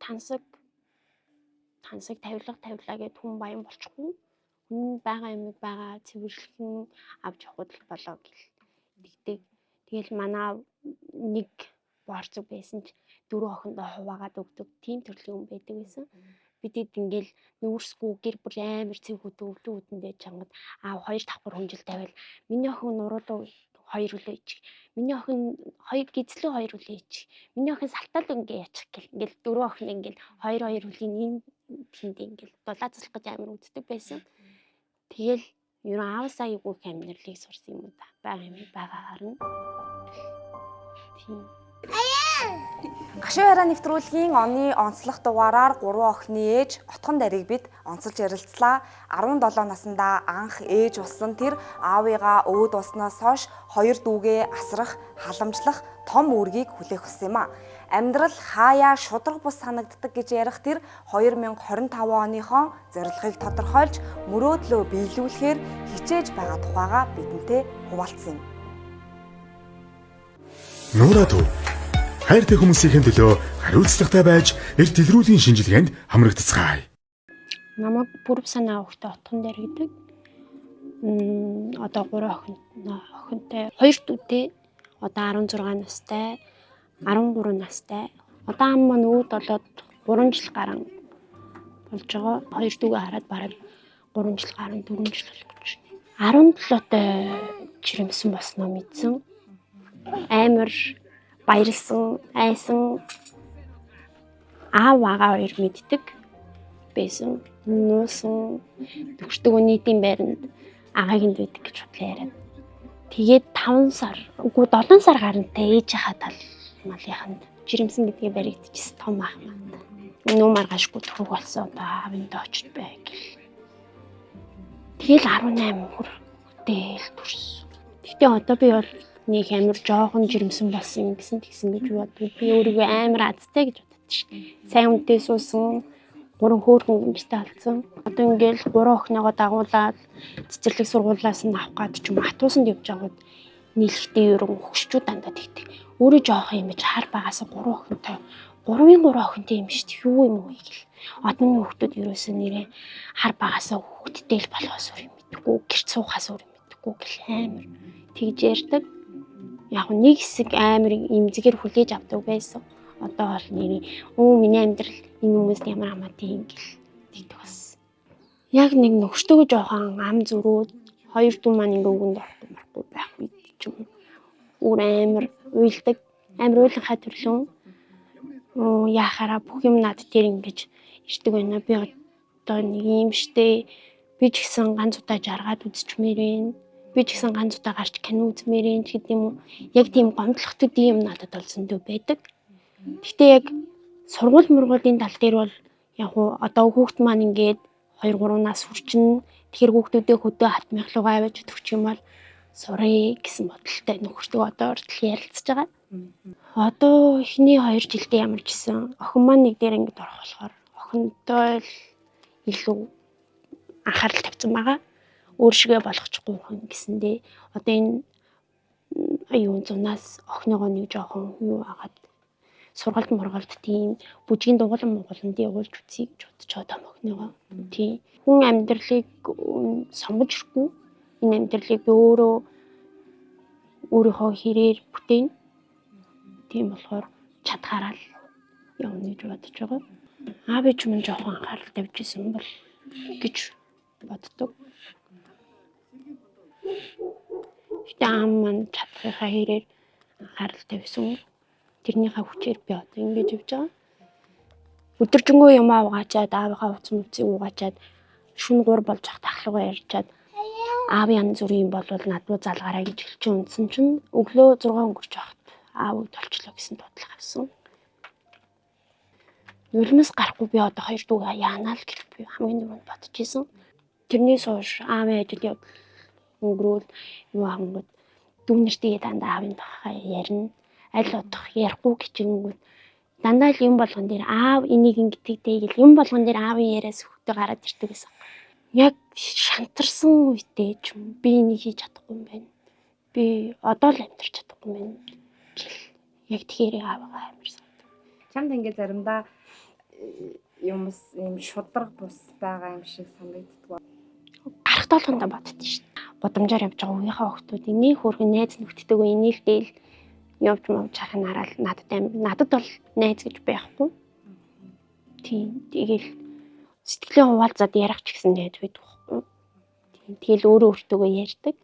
Тансаг тансаг тавилга тавилаа гэд хүн баян болчихгүй. Хүн байгаа юмыг байгаа цэвэрлэхэн авч явахд л болоо гэл тэгдэг. Тэгэл манай нэг борцог байсан ч дөрөв охиндоо хуваагаад өгдөг тийм төрлийн хүн байдаг байсан. Бидэд ингээл нүүрсгүй гэр бүл амар цэв хөдөө өвлөн үдэндээ чангад аав хоёр давхар хүнжил тавиал миний охин нуруулуу хоёр хүлээ ичих. Миний охин хоёр гизлүү хоёр хүлээ ичих. Миний охин салтал ингээ яачих гэл ингээл дөрөв охин ингээл хоёр хоёр хүлийн энэ тэнд ингээл дулаацлах гэж амар үздэг байсан. Тэгэл ер нь аавсаа айгүй их амьдралыг сурсан юм да. Бага юм байгаагаар нь. Тийм. Гашуу яриа нэвтрүүлгийн оны онцлог дугаараар гурван охины ээж Отгон дарийг бид онцолж ярилцлаа. 17 наснда анх ээж болсон тэр аавыгаа өөд болсноос хойш хоёр дүүгээ асрах, халамжлах том үүргийг хүлээх болсон юм а. Амьдрал хаяа шударга бус санагддаг гэж ярих тэр 2025 оныхон зорилгыг тодорхойлж мөрөөдлөө биелүүлэхээр хичээж байгаа тухайгаа бидэнтэй хуваалцсан юм. Нуура төв. Хайртай хүмүүсийн төлөө хариуцлагатай байж эрт дэлгэрүүлийн шинжилгээнд хамрагдацгаая. Намайг бүрв санаа өгтө отгон дээр гэдэг. Одоо гурван охин охинтой, хоёр дүүтэй, одоо 16 настай, 13 настай. Одоо ам маань үүд болоод 3 жил гарan болж байгаа. Хоёр дүүгээ хараад бараг 3 жил гарan 4 жил болох гэж байна. 17-той жирэмсэн болсноо мэдсэн. Амар баярлсан, айсан аав агаа хоёр мэддэг байсан. Нуусан төгсдөг нийтийн байранд агаагийн байдаг гэж бодлоо яриад. Тэгээд 5 сар, үгүй 7 сар гарантай ээжийнхаа тал малынханд жирэмсэн гэдгээ баригдчихсэн том ах манд. Нүү маргаашгүй төрөг болсон одоо аавынд очиж бай гэл. Тэгэл 18 хүрэхтэй л төрсөн. Гэтэ одоо би бол нэг амар жоохон жирэмсэн болсон юм гэсэн тэгсэн гэж боддог. Би өөрийгөө амар азтай гэж боддог шин. Сайн үнтэй суусан, гурван хөөрхөн гүнжтэй алдсан. Одоо ингээл гурван охиныгоо дагуулад цэцэрлэг сургуулиас нь авах гад ч юм атуусанд явж байгууд нийлэхдээ ерөн хөгшчүүд дандаа тэгдэг. Өөрөө жоохон юм ич хар багаас гурван охинтой гурвын гурван охинтой юм шүү дээ. Юу юм уу гэл. Одооны хүүхдүүд ерөөсөө нэрээ хар багасаа хүүхдтэй л болохоос өөр юм мэдэхгүй, гэрт суухаас өөр юм мэдэхгүй гэл амар тэгж ярьдаг. Яг нэг хэсэг амар имзэгээр хүлээж авдаг байсан. Одоо бол нэрээ өө миний амьдрал энэ хүмүүст ямар хамаатай юм гэл тэгдэг бас. Яг нэг нөхөртөөгөө жоохон ам зөрөөд хоёр дүү маань ингээ үгэнд орохгүй марахгүй байх үед ч юм уу. Өөр амар уйлдаг, амар уйланхай төрлөн яхаараа бүх юм над дээр ингэж ирдэг байна. Би одоо нэг юм штэ. Би ч гэсэн ганц удаа жаргаад үзчихмээр байна. Би ч гэсэн ганц удаа гарч кино үзмээр байна ч гэдэг юм уу. Яг тийм гомдлох төдий юм надад бол зөндөө байдаг. Гэхдээ яг сургууль мургуулийн тал дээр бол яг уу одоо хүүхд маань ингээд 2 3 нас хүрчин. Тэгэхээр хүүхдүүдээ хөдөө хатмих руугаа аваач өгчих юм бол сурыг гэсэн бодолтой нөхөртөө одоо хүртэл ярилцж байгаа. Одоо эхний 2 жилдээ ямар ч гэсэн охин маань нэг дээр ангид орох болохоор охинтой л илүү анхаарал тавьсан байгаа. Өөр шигээ болгочихгүй хүн гэсэндээ одоо энэ аюун зунаас охиныгоо нэг жоохон юу агаад сургалт мургалт тийм бүжгийн дугуулan мугууланд явуулж үзье гэж бодож байгаа том охиныгоо. Тийм. Хүн амьдралыг сонгож ирэхгүй. Энэ амьдралыг би өөрөө өөрийнхөө хэрээр бүтээн. Тийм болохоор чадхаараа л явна гэж бодож байгаа. Аав ээж минь жоохон анхаарал тавьж исэн бол гэж боддог. Гэтэ аав маань чадхынхаа хэрээр анхаарал тавьсан. Тэрнийхээ хүчээр би одоо ингэж явж байгаа. Өдөржингөө юм угаачаад аавынхаа утас муцыг угаачаад шүн 3 болж явах тахлуугаа ярьчаад аав янз бүрийн юм болвол над руу залгаарай гэж хэлчин унтсан чинь өглөө 6 өнгөрч байхад аавыг толчлоо гэсэн дуудлага авсан. Нулимс гарахгүй би одоо хоёр дүүгээ яана л гэж би хамгийн түрүүнд бодож исэн. Тэрнээс хойш аавын ажил явдал өнгөрөөл юу ангууд дүү нэртэйгээ дандаа аавын тухай ярина. Аль удах ярихгүй гिचингүүд дандаа л юм болгон дээр аав энийг ингэдэг дээ гэл юм болгон дээр аавын яриас хөвгтө гараад ирдэг байсан. Яг шантарсан үедээ ч юм би энийг хийж чадахгүй юм байна. Би одоо л амьдарч чадахгүй юм байна гэл яг тэгэхээр аавыгаа амар сандаг. Чамд ингээ заримдаа Юмс юм шударга бус байгаа юм шиг санагддаг. Гарах толгондоо боддоо шүү дээ. Гудамжаар явж байгаа үеийнхээ охтууд нэг хөөрхөн найз нөхдөдөө инээлдээл явж мовж харах нь хараад надад амар, надад бол найз гэж байхгүй. Тийм, тэгэл сэтгэлээ хуваалцаад ярих ч гэсэн найз байдаг байхгүй. Тийм, тэгэл өөрөө өөртөөгөө ярьдаг.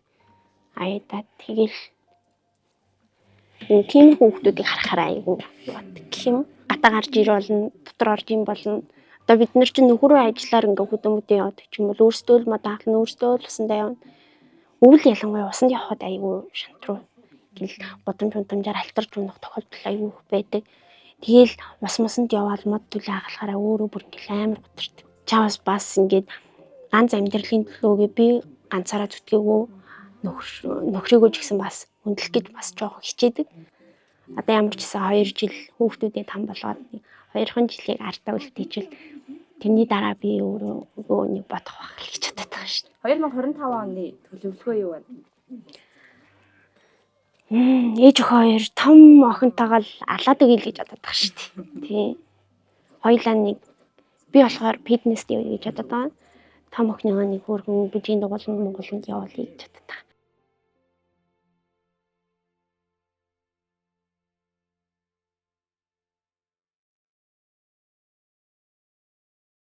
Аяада тэгэл энэ тийм хүүхдүүдийг харахаар айгүй боддог гэх юм. Гатаа гарч ир болно, дотор орж юм болно. Одоо бид нар чинь нөхөрөө ажиллаар ингээ хөдөө мөдөө явдаг ч юм бол өөрсдөө л мод ахлна, өөрсдөө л усандаа явна. Өвөл ялангуяа усанд явхад айгүй шантруу. Гэл гудамж гудамжаар алтарч унах тохиолдол айгүй их байдаг. Тэгэл ус мусанд яваал мод төлөө хагалахаараа өөрөө бүр ингээл амар гутардаг. Чаваас бас ингээд ганц амьдралын төлөөгээ би ганцаараа зүтгээгүй, нөхрийгөө ч гэсэн бас хүндлэх гэж бас жоохон хичээдэг. Одоо ямар ч гэсэн 2 жил хүүхдүүдэд там болгоод 2хан жилийг ардаа үлдээчихэл тэрний дараа би өөрөө нөгөө нэг бодох байх л гэж бодоод байгаа шүү дээ. 2025 оны төлөвлөгөө юу вэ? Ээж охин хоёр том охинтойгоо л алаад өгье л гэж бодоод байгаа шүү дээ. Тийм. Хоёлаа нэг би болохоор фитнест явъя гэж бодоод байгаа. Том охиныгоо нэг хөөрхөн бүжгийн дугууланд Монголонд явуулъя гэж бодоод байгаа.